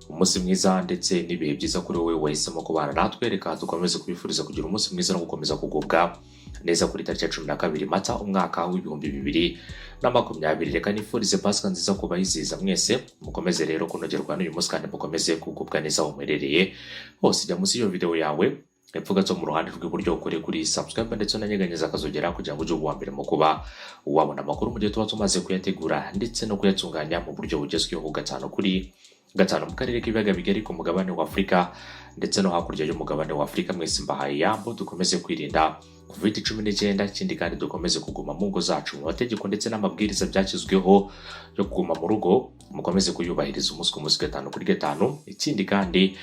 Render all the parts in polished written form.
Umunsi mwiza ndetse n'ibihe byiza kuri wowe wahisemo kubana natwe. Reka dukomeze kubifuriza kugira umunsi mwiza no gukomeza kugubwa neza kuri tariki ya 12 Mata, umwaka w'2020. Reka nifurize Pasika nziza ku bayizihiza mwese. Mukomeze rero kunogerwa n'uyu munsi kandi mukomeze kugubwa neza aho muherereye hose. Jya munsi y'iyo video yawe, hepfo gato mu ruhande rw'iburyo, ukore kuri subscribe ndetse unanyeganyeza akazogera kugira ngo ujye uba uwa mbere mu kuba wabona amakuru mu gihe tuba tumaze kuyategura ndetse no kuyatunganya mu buryo bugezweho, gatanu kuri gatanu, mu karere k'Ibiyaga Bigari, ku mugabane wa Afurika ndetse no hakurya y'umugabane wa Afurika. Mwese mbahaye yambo. Dukomeze kwirinda COVID-19. Ikindi kandi, dukomeze kuguma mu ngo zacu. Mu mategeko ndetse n'amabwiriza byashyizweho yo kuguma mu rugo, mukomeze kuyubahiriza umunsi ku munsi, gatanu kuri gatanu. Ikindi kandi,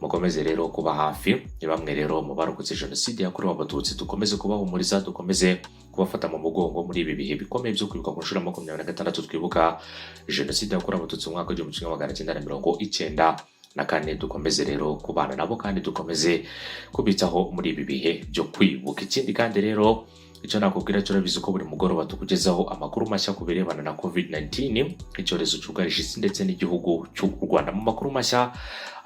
mukomeze rero kuba hafi ni bamwe rero mu barokotse Jenoside yakorewe Abatutsi. Dukomeze kubahumuriza, dukomeze kubafata mu mugongo muri ibi bihe bikomeye byo kwibuka ku nshuro ya 26, twibuka Jenoside yakorewe Abatutsi mu mwaka w'1994. Dukomeze rero kubana nabo kandi dukomeze kubitaho muri ibi bihe byo kwibuka. Ikindi kandi rero, icyo nakubwira cyo, urabizi ko buri mugoroba tukugezaho amakuru mashya ku birebana na COVID-19, icyorezo cyugarije isi ndetse n'igihugu cy'u Rwanda. Mu makuru mashya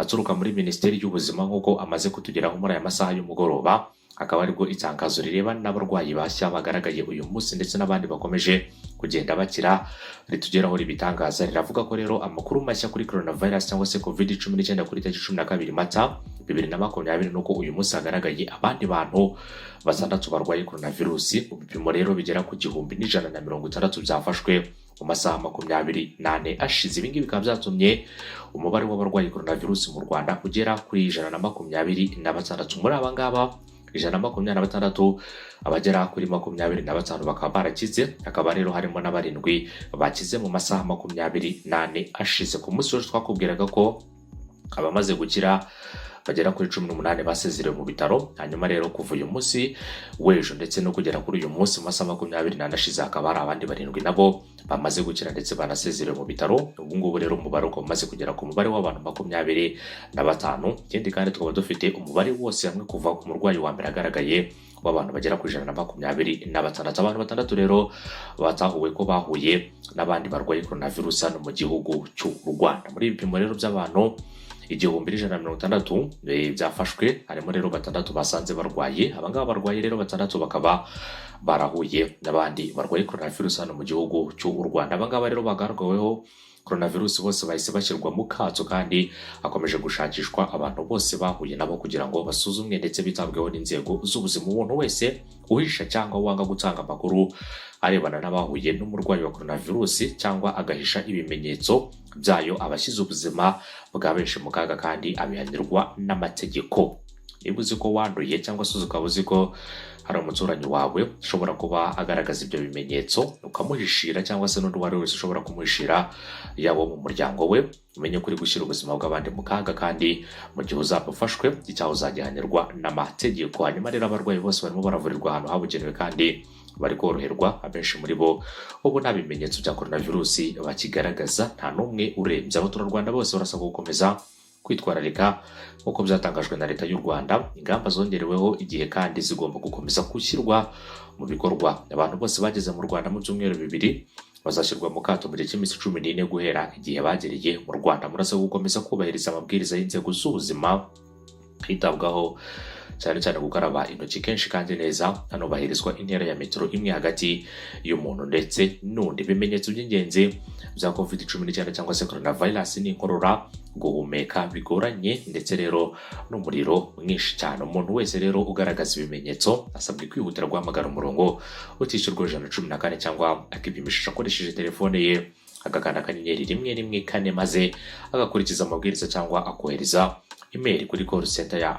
aturuka muri Minisiteri y'Ubuzima, nk'uko amaze kutugeraho muri aya masaha y'umugoroba, akaba aribwo itangazo rireba n'abarwayi bashya bagaragaye uyu munsi ndetse n'abandi bakomeje kugenda bakira ritugeraho ribitangaza. Riravuga ko rero amakuru mashya kuri coronavirus cyangwa se COVID-19 kuri tariki 12 Mata 2020, nuko uyu munsi hagaragaye abandi bantu batandatu barwaye coronavirus, mu bipimo rero bigera ku 1160 byafashwe mu masaha 24 ashize. Ibi ngibi bikaba byatumye umubare w'abarwaye coronavirus mu Rwanda ugera kuri 126. Muri aba ngaba 126, abagera kuri 25 bakaba barakize, hakaba rero harimo na barindwi bakize mu masaha 24 ashize. Ku munsi w'ejo twakubwiraga ko abamaze gukira bagera kuri 18 basezerewe mu bitaro. Hanyuma rero kuva uyu munsi w'ejo ndetse no kugera kuri uyu munsi, mu masaha 24 ashize, hakaba hari abandi barindwi nabo bamaze gukira ndetse banasezerewe mu bitaro. Ubu ngubu rero umubare ukaba umaze kugera ku mubare w'abantu 25. Ikindi kandi, tukaba dufite umubare wose hamwe, kuva ku murwayi wa mbere agaragaye, w'abantu bagera ku 126. Abantu batandatu rero batahuwe ko bahuye n'abandi barwaye coronavirus hano mu gihugu cy'u Rwanda. Muri ibi bipimo rero by'abantu 1160 byafashwe, harimo rero batandatu basanze barwaye. Abangaba barwaye rero batandatu bakaba barahuye n'abandi barwaye coronavirus hano mu gihugu cy'u Rwanda. Abangaba rero bagaragaweho coronavirus bose bahise bashyirwa mu kato, kandi hakomeje gushakishwa abantu bose bahuye nabo kugira ngo basuzumwe ndetse bitabweho n'inzego z'ubuzima. Umuntu wese uhisha cyangwa wanga gutanga amakuru arebana n'abahuye n'umurwayi wa coronavirus cyangwa agahisha ibimenyetso byayo, aba ashyize ubuzima bwa benshi mu kaga kandi abihanirwa n'amategeko. Niba uzi ko wanduye cyangwa se ukaba uzi ko hari umuturanyi wawe ushobora kuba agaragaza ibyo bimenyetso ukamuhishira, cyangwa se n'undi uwo ari we wese ushobora kumuhishira, yaba uwo mu muryango we, umenye ko uri gushyira ubuzima bw'abandi mu kaga, kandi mu gihe uzaba ufashwe, icyaha uzagihanirwa n'amategeko. Hanyuma rero abarwayi bose barimo baravurirwa ahantu habugenewe kandi bari koroherwa. Abenshi muri bo ubu nta bimenyetso bya coronavirus bakigaragaza, nta n'umwe urembye. Abaturarwanda bose barasabwa gukomeza kwitwararika nk'uko byatangajwe na Leta y'u Rwanda. Ingamba zongereweho igihe kandi zigomba gukomeza gushyirwa mu bikorwa. Abantu bose bageze mu Rwanda mu byumweru 2 bazashyirwa mu kato mu gihe cy'iminsi 14 guhera igihe bagereye mu Rwanda. Murasabwa gukomeza kubahiriza amabwiriza y'inzego z'ubuzima, hitabwaho cyane cyane gukaraba intoki kenshi kandi neza, hanubahirizwa intera ya metero imwe hagati y'umuntu ndetse n'undi. Ibimenyetso by'ingenzi bya COVID-19 cyangwa se coronavirus ni inkorora, guhumeka bigoranye, ndetse rero n'umuriro mwinshi cyane. Umuntu wese rero ugaragaza ibimenyetso asabwe kwihutira guhamagara umurongo utishyurwa 114, cyangwa akipimisha akoresheje telefone ye, agakanda *114, maze agakurikiza amabwiriza, cyangwa akohereza email kuri call center ya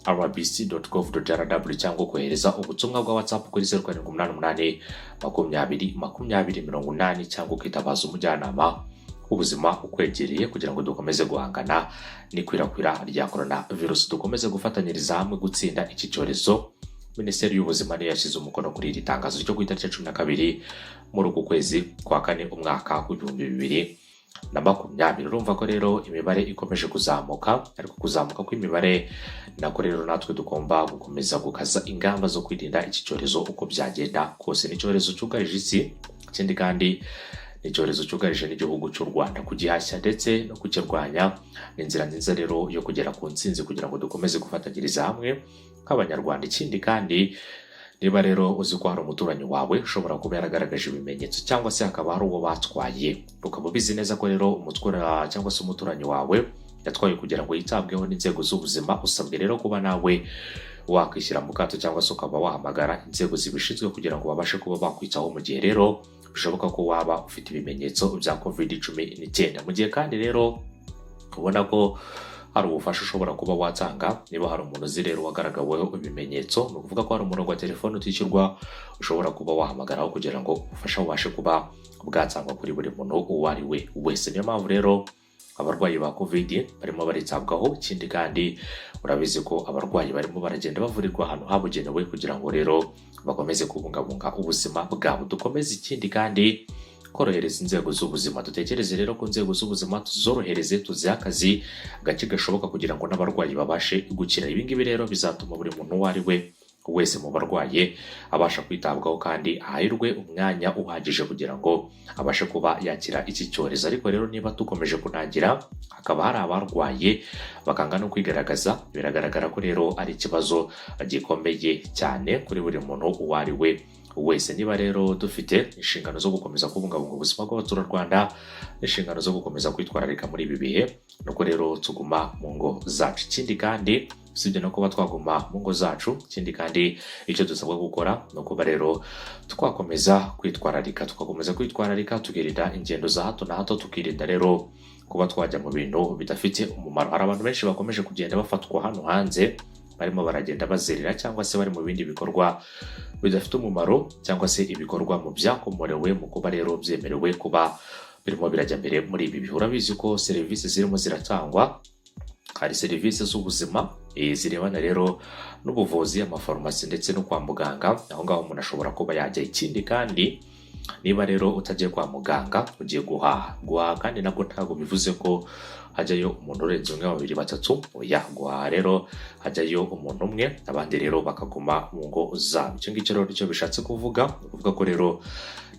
@rbc.gov.rw, cyangwa kohereza ubutumwa bwa WhatsApp kuri 0788 20 20 80, cyangwa ukitabaza umujyanama w'ubuzima ukwegereye, kugira ngo dukomeze guhangana n'ikwirakwira rya coronavirus, dukomeze gufatanyiriza hamwe gutsinda iki cyorezo. Minisiteri y'Ubuzima niyo yashyize umukono kuri iri tangazo ryo ku itariki ya 12 muri uku kwezi kwa kane, umwaka w'2020. Urumva ko rero imibare ikomeje kuzamuka, ariko kuzamuka kw'imibare nako rero natwe tugomba gukomeza gukaza ingamba zo kwirinda iki cyorezo uko byagenda kose. Ni icyorezo cyugarije isi. Ikindi kandi, Ni icyorezo cyugarije n'igihugu cy'u Rwanda. Kugihashya ndetse no kukirwanya ni inzira nziza rero yo kugera ku ntsinzi, kugira ngo dukomeze gufatanyiriza hamwe nk'Abanyarwanda. Ikindi kandi, niba rero uzi ko hari umuturanyi wawe ushobora kuba yaragaragaje ibimenyetso, cyangwa se hakaba hari uwo batwaye, ukaba ubizi neza ko rero umutwara cyangwa se umuturanyi wawe yatwaye kugira ngo yitabweho n'inzego z'ubuzima, usabwe rero kuba nawe wakwishyira mu kato, cyangwa se ukaba wahamagara inzego zibishinzwe kugira ngo babashe kuba bakwitaho mu gihe rero bishoboka ko waba ufite ibimenyetso bya COVID-19. Mu gihe kandi rero ubona ko hari ubufasha ushobora kuba watanga, niba hari umuntu uzi rero wagaragaweho ibimenyetso, ni ukuvuga ko hari umurongo wa telefone utishyurwa ushobora kuba wahamagaraho kugira ngo ubufasha bubashe kuba bwatangwa kuri buri muntu uwo ari we wese. Niyo mpamvu rero abarwayi ba COVID barimo baritabwaho. Ikindi kandi, urabizi ko abarwayi barimo baragenda bavurirwa ahantu habugenewe kugira ngo rero bakomeze kubungabunga ubuzima bwabo. Dukomeze ikindi kandi korohereza inzego z'ubuzima. Dutekereze rero ku nzego z'ubuzima, tuzorohereze, tuzihe akazi gake gashoboka kugira ngo n'abarwayi babashe gukira. Ibi ngibi rero bizatuma buri muntu uwo ari we wese mu barwaye abasha kwitabwaho kandi ahahirwe umwanya uhagije kugira ngo abashe kuba yakira iki cyorezo. Ariko rero niba dukomeje kunangira, hakaba hari abarwaye bakanga no kwigaragaza, biragaragara ko rero ari ikibazo gikomeye cyane kuri buri muntu uwo ari we wese. Niba rero dufite inshingano zo gukomeza kubungabunga ubuzima bw'abaturarwanda n'inshingano zo gukomeza kwitwararika muri ibi bihe, nuko rero tuguma mu ngo zacu. Ikindi kandi, usibye no kuba twaguma mu ngo zacu, ikindi kandi icyo dusabwa gukora ni ukuba rero twakomeza kwitwararika, tugakomeza kwitwararika, tukirinda ingendo za hato na hato, tukirinda rero kuba twajya mu bintu bidafite umumaro. Hari abantu benshi bakomeje kugenda bafatwa hano hanze barimo baragenda bazerera, cyangwa se bari mu bindi bikorwa bidafite umumaro, cyangwa se ibikorwa mu byakomorewe mu kuba rero byemerewe kuba birimo birajya mbere muri ibi bihe. Urabizi ko serivisi zirimo ziratangwa, hari serivisi z'ubuzima zirebana rero n'ubuvuzi, amafarumasi ndetse no kwa muganga. Aho ngaho umuntu ashobora kuba yajya. Ikindi kandi, niba rero utagiye kwa muganga, ugiye guhaha, guhaha kandi nabwo ntabwo bivuze ko hajyayo umuntu urenze umwe, babiri, batatu. Oya, guhaha rero hajyayo umuntu umwe, abandi rero bakaguma mu ngo zabo. Icyo ngicyo rero nicyo bishatse kuvuga. Ni ukuvuga ko rero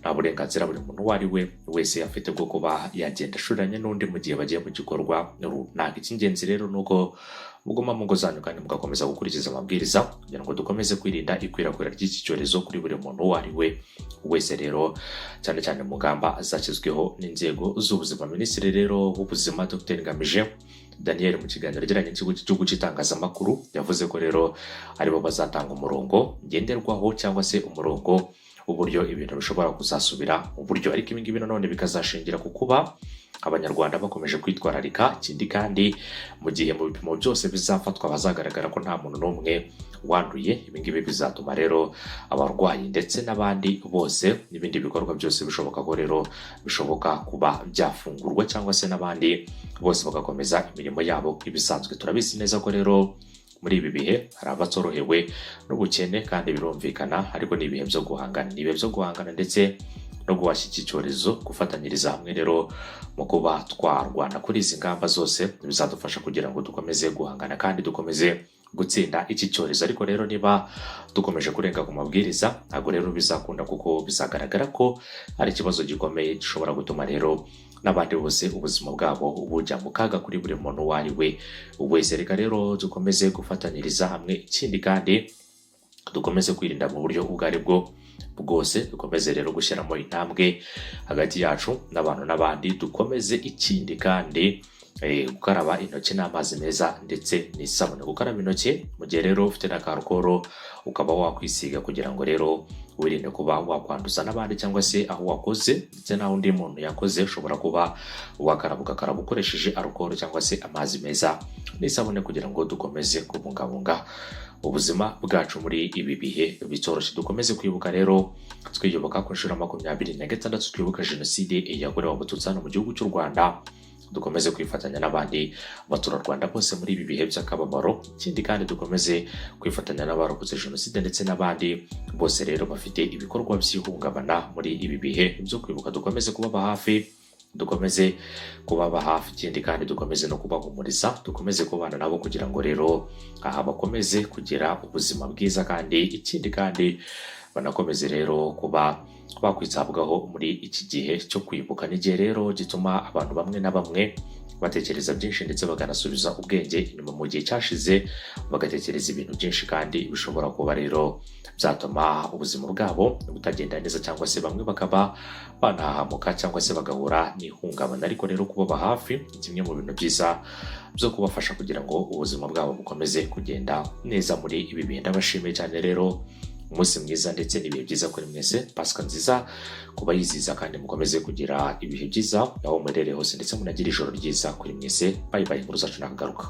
nta burenganzira buri muntu uwo ari we wese afite bwo kuba yagenda ashuranye n'undi mu gihe bagiye mu gikorwa runaka. Icy'ingenzi rero ni uko muguma mu ngo zanyu kandi mugakomeza gukurikiza amabwiriza kugira ngo dukomeze kwirinda ikwirakwira ry'iki cyorezo kuri buri muntu uwo ari we wese rero, cyane cyane mu ngamba zashyizweho n'inzego z'ubuzima. Minisitiri rero w'ubuzima, Dr Ngamije Daniel, mu kiganiro yagiranye n'ikigo cy'igihugu cy'itangazamakuru, yavuze ko rero aribo bazatanga umurongo ngenderwaho, cyangwa se umurongo w'uburyo ibintu bishobora kuzasubira mu buryo. Ariko ibi ngibi nanone bikazashingira ku kuba Abanyarwanda bakomeje kwitwararika. Ikindi kandi, mu gihe mu bipimo byose bizafatwa bazagaragara ko nta muntu n'umwe wanduye, ibi ngibi bizatuma rero abarwayi ndetse n'abandi bose n'ibindi bikorwa byose bishoboka ko rero bishoboka kuba byafungurwa, cyangwa se n'abandi bose bagakomeza imirimo yabo nk'ibisanzwe. Turabizi neza ko rero muri ibi bihe hari abatorohewe n'ubukene, kandi birumvikana, ariko ni ibihe byo guhangana, ni ibihe byo guhangana ndetse no guhashya iki cyorezo. Gufatanyiriza hamwe rero mu kuba twarwana kuri izi ngamba zose bizadufasha kugira ngo dukomeze guhangana kandi dukomeze gutsinda iki cyorezo. Ariko rero niba dukomeje kurenga ku mabwiriza, ntabwo rero bizakunda, kuko bizagaragara ko hari ikibazo gikomeye gishobora gutuma rero n'abandi bose ubuzima bwabo bujya mu kaga kuri buri muntu uwo ari we wese. Reka rero dukomeze gufatanyiriza hamwe. Ikindi kandi, dukomeze kwirinda mu buryo ubwo ari bwo bwose, dukomeze rero gushyiramo intambwe hagati yacu n'abantu n'abandi. Dukomeze ikindi kandi gukaraba intoki n'amazi meza ndetse n'isabune. Gukaraba intoki, mu gihe rero ufite na karukoro ukaba wakwisiga kugira ngo rero wirinde kuba wakwanduza n'abandi, cyangwa se aho wakoze ndetse n'aho undi muntu yakoze, ushobora kuba wakaraba, ugakaraba ukoresheje alukoro cyangwa se amazi meza n'isabune, kugira ngo dukomeze kubungabunga ubuzima bwacu muri ibi bihe bitoroshye. Dukomeze kwibuka rero, twiyubaka ku nshuro 26 twibuka Jenoside yakorewe Abatutsi hano mu gihugu cy'u Rwanda. Dukomeze kwifatanya n'abandi baturarwanda bose muri ibi bihe by'akababaro. Ikindi kandi, dukomeze kwifatanya n'abarokotse Jenoside ndetse n'abandi bose rero bafite ibikorwa by'ihungabana muri ibi bihe byo kwibuka. Dukomeze kubaba hafi, dukomeze kubaba hafi. Ikindi kandi, dukomeze no kubahumuriza, dukomeze kubana nabo kugira ngo rero aha bakomeze kugira ubuzima bwiza. Kandi ikindi kandi, Banakomeze rero kuba bakwitabwaho muri iki gihe cyo kwibuka. N'igihe rero gituma abantu bamwe na bamwe batekereza byinshi, ndetse bakanasubiza ubwenge inyuma mu gihe cyashize, bagatekereza ibintu byinshi kandi bishobora kuba rero byatuma ubuzima bwabo butagenda neza, cyangwa se bamwe bakaba banahahamuka, cyangwa se bagahura n'ihungabana. Ariko rero kubaba hafi ni kimwe mu bintu byiza byo kubafasha kugira ngo ubuzima bwabo bukomeze kugenda neza muri ibi bihe. Ndabashimiye cyane rero, umunsi mwiza ndetse n'ibihe byiza kuri mwese, Pasika nziza kuba yiziza, kandi mukomeze kugira ibihe byiza aho muherereye hose, ndetse munagire ijoro ryiza kuri mwese. Bye bye, inkuru zacu nakagaruka.